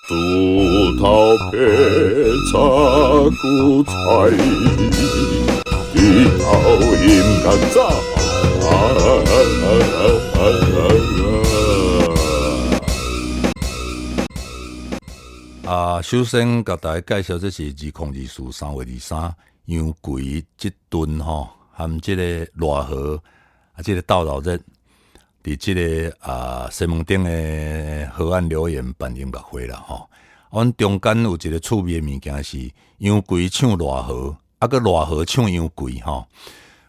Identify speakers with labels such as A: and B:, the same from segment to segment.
A: 豬頭皮炒韭菜，豬頭音樂早。
B: 啊，首先共大家介紹，這是2024三月23楊貴這頓吼，含這個賴和啊，這個鬥鬧熱，佇這個啊西門町的河岸留言辦音樂會啦吼。阮中間有一個趣味的物件是楊貴唱賴和，啊閣賴和唱楊貴吼。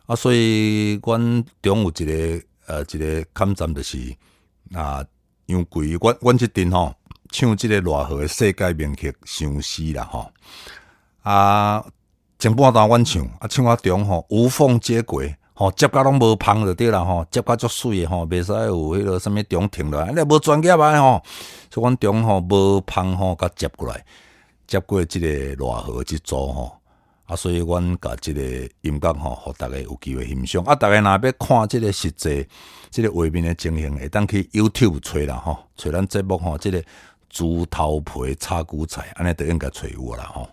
B: 啊，所以阮中有一個坎站，就是啊楊貴，阮這陣吼唱這個賴和的世界名曲《相思》啦吼。啊，前半段阮唱，啊唱到中吼無縫接軌，吼接甲攏無縫就對啦吼，接甲足媠的吼，袂使有彼個啥物中停落來，你無專業啊吼，所以阮中吼無縫吼，共接過來，接過這個賴和這組吼。啊，所以阮共這個音樂吼，予大家有機會欣賞。啊，大家若欲看這個實際這個畫面的情形，會當去 YouTube 揣啦吼，揣咱節目吼，這個豬頭皮炒韭菜，按呢就應該揣有啦吼。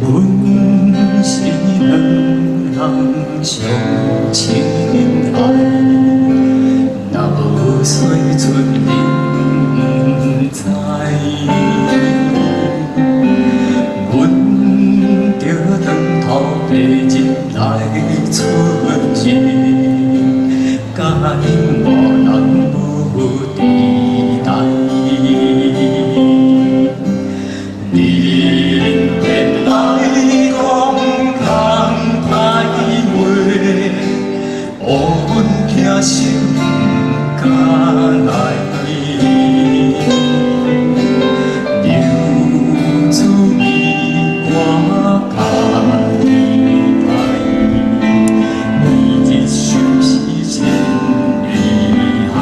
C: 阮是兩人上親愛，若無歲春恁毋知。阮著當頭白日來出入，佮因某人無佇代。恁便愛講空歹話，予阮疼心毋敢來。留住伊我家己歹，每日相思真厲害。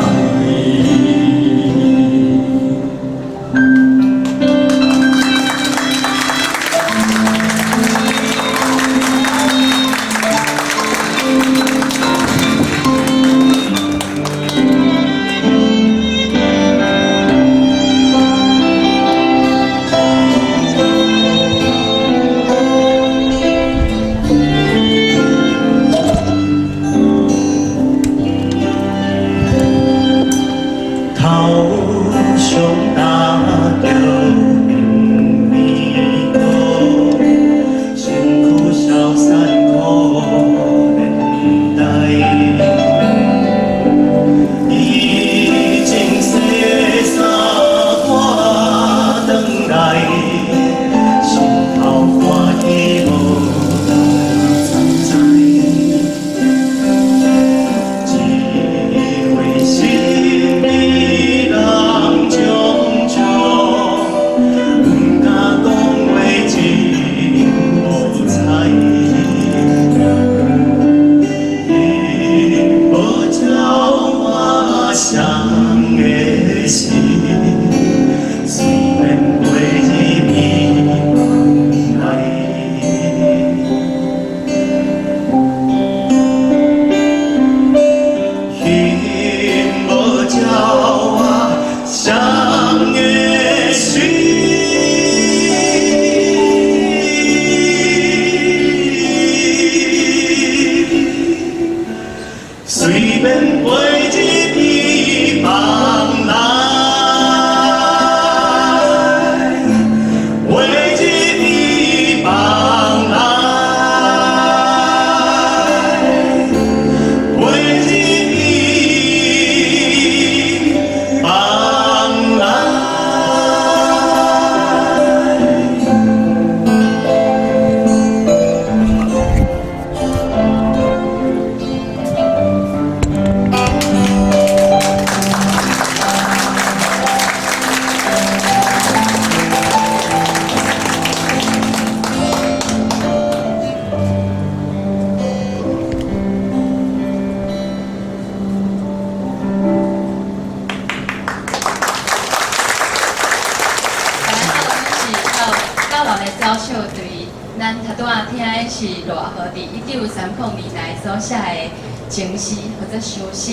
D: 是賴和佇1930年代所寫的情詩或者相思，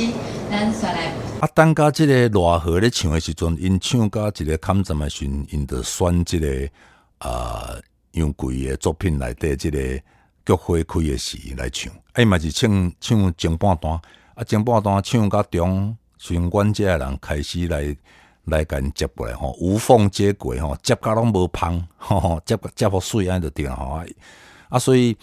D: 咱煞來。
B: 啊，等甲這个賴和咧唱的時陣，𪜶唱甲一个坎站的時陣，𪜶就選這个楊貴的作品內底這个菊花開的時來唱。啊，伊嘛是唱唱前半段，啊，前半段唱甲中，時陣阮遮的人開始來共𪜶接過來吼，無縫接軌吼，接甲攏無芳，吼，接接予媠按呢就對吼。啊，所以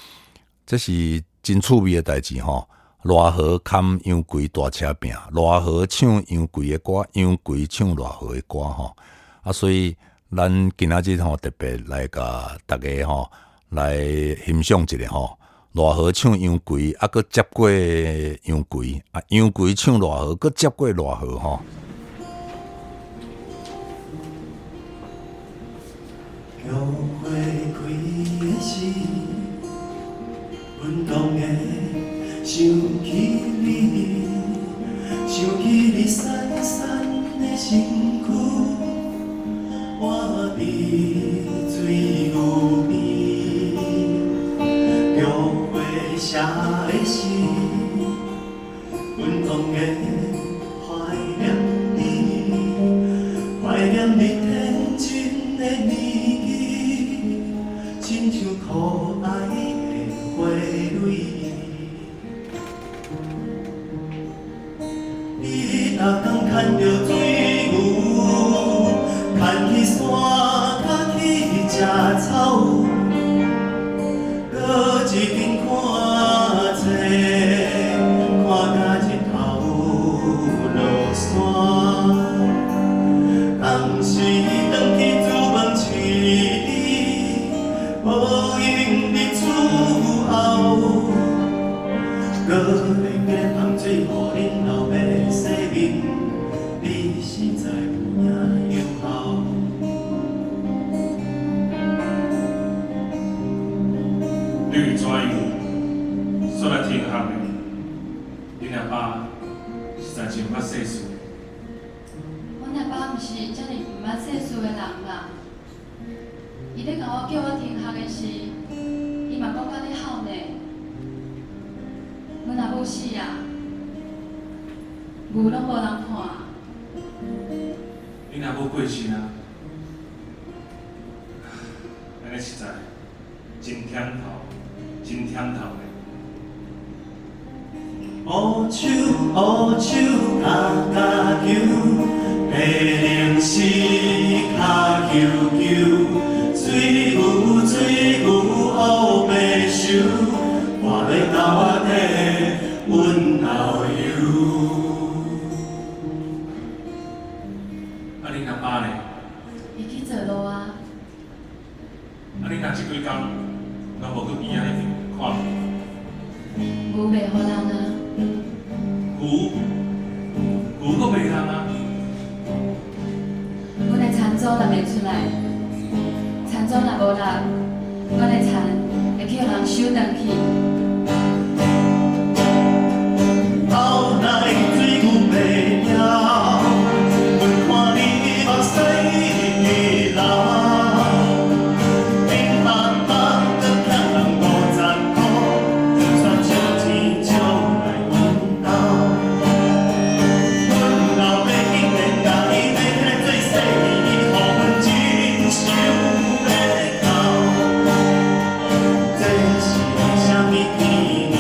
B: 這是真趣味的代誌吼。賴和堪楊貴大車拼，賴和唱楊貴的歌，楊貴唱賴和的歌吼。啊，所以咱今仔日吼特別來共大家吼來欣賞一下吼。賴和唱楊貴，啊，閣接過楊貴，啊，楊貴唱賴和，閣接過賴和吼。
C: 菊花開的時，阮當會想起你，想起你瘦瘦的身軀，倚佇水牛邊。菊花寫的詩，阮當會懷念你，懷念你天真的年紀，親像可愛的花蕊。你逐工牽著水牛，牽去山跤去食草，閣一阵看冊，看甲日頭落山。當時轉去煮飯飼你，無閒佇厝後，閣會加芳水予恁老爸洗面，你實在有影有孝。
E: 你是怎樣煞來停學的？恁阿爸實在真毋捌世事。
D: 阮阿爸毋是遮爾毋捌世事的人啦。伊咧共我叫我停學的時，伊嘛講甲咧哭呢。阮阿母死啊，牛攏無人看。
E: 恁阿母過身啊？按呢實在真忝頭，真忝頭呢。
C: 烏手烏手跤跤球，白龍絲跤球球，水牛水牛烏白泅，活咧豆仔底阮老油。
E: 啊，恁阿爸呢？
D: 伊去做路啊。
E: 啊，恁若這幾工攏無去邊仔彼邊看無？
D: 牛賣予人啊。
E: 牛，牛閣賣人啊？
D: 阮的田租納袂出來，田租若無納，阮的田會去予人收轉去。
C: 後來水牛袂了，阮看你目屎流，顶爸爸閣欠人50箍，煞借錢借來阮兜。阮老爸竟然共伊買起來做生意，予阮真想欲哭。這是啥物天意？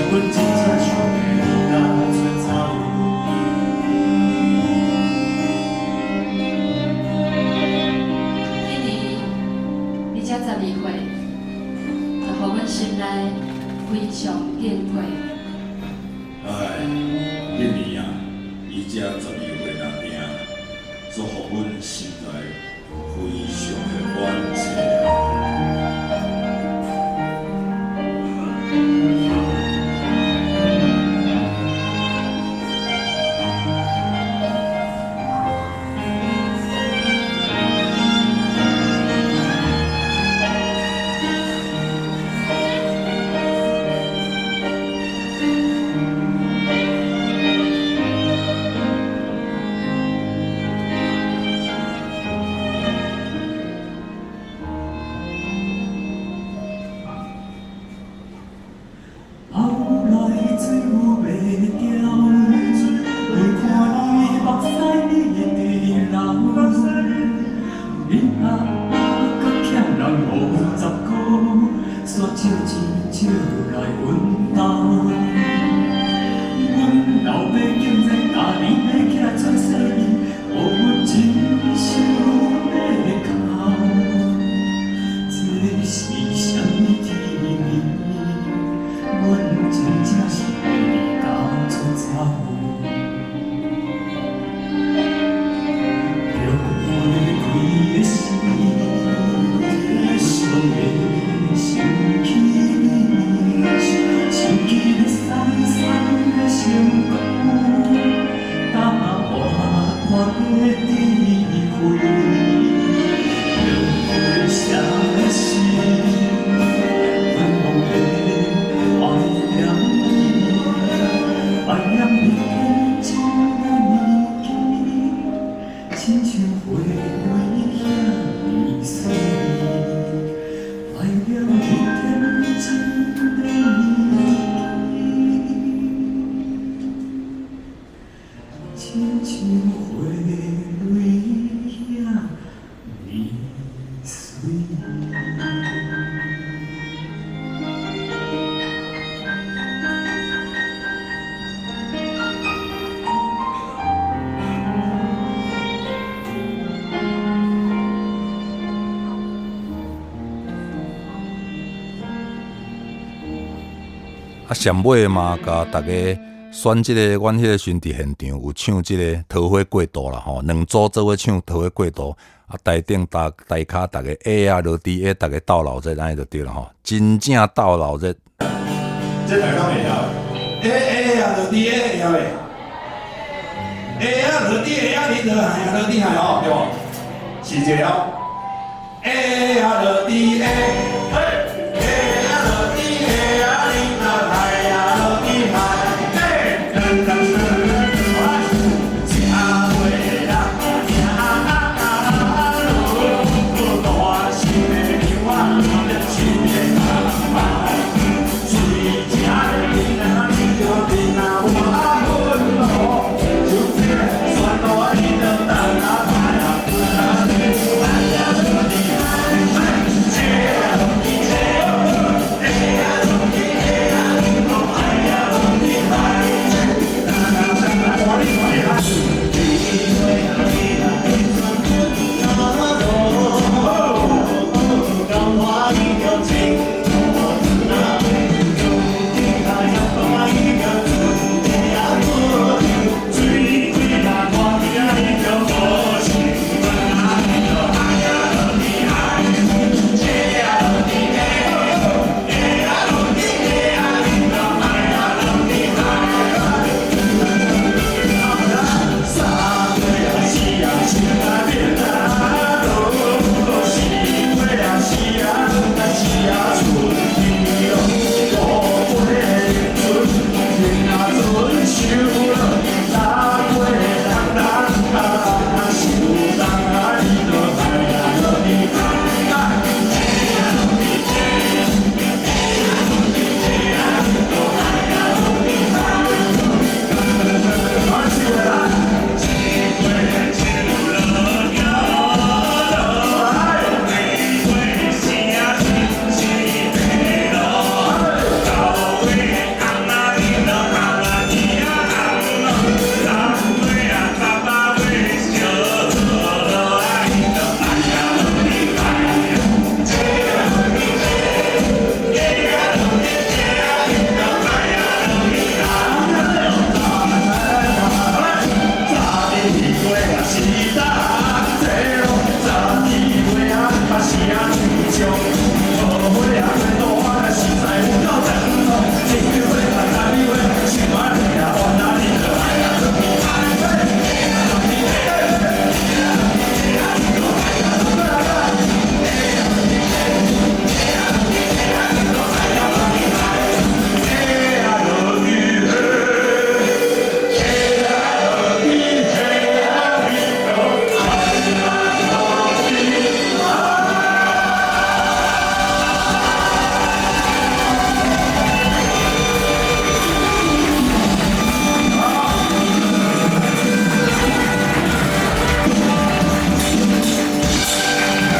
C: 阮真正想欲甲出走。
D: 彼年你才12歲，就予阮心內非常敬佩。
A: 唉，彼年啊，伊才12歲爾爾，煞予阮心內非常的感謝啊。
C: 你天真的年纪，亲像花蕊遐呢媠，怀念你天真的年纪，亲像花蕊遐呢媠。
B: 啊，上尾嘛，共逐家选這个，阮彼个时阵佇现场有唱這个《桃花过渡》啦吼，两组做伙唱《桃花过渡》，啊，台顶台台跤逐家下啊落地下，逐家斗闹热按呢就对啦吼，真正斗闹热。
A: 这大家会晓？下下啊落地下会晓袂？下啊落地下啊，你落海啊落地海吼，对无？是这个哦。下啊落地下，嘿，下啊落地下啊，你落海啊落地海，嘿，噔噔噔，来，吃袂人听啊啊啊，大心的牛啊，心的阿水食的囡仔，亲像囡仔有阿阮咯，就这酸露啊，你就等啊来啊，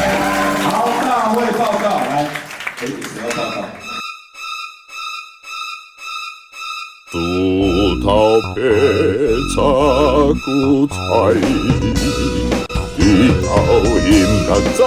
A: 好，大会报告来，谁谁要报告？
F: 竹头白插韭菜，猪头音较早。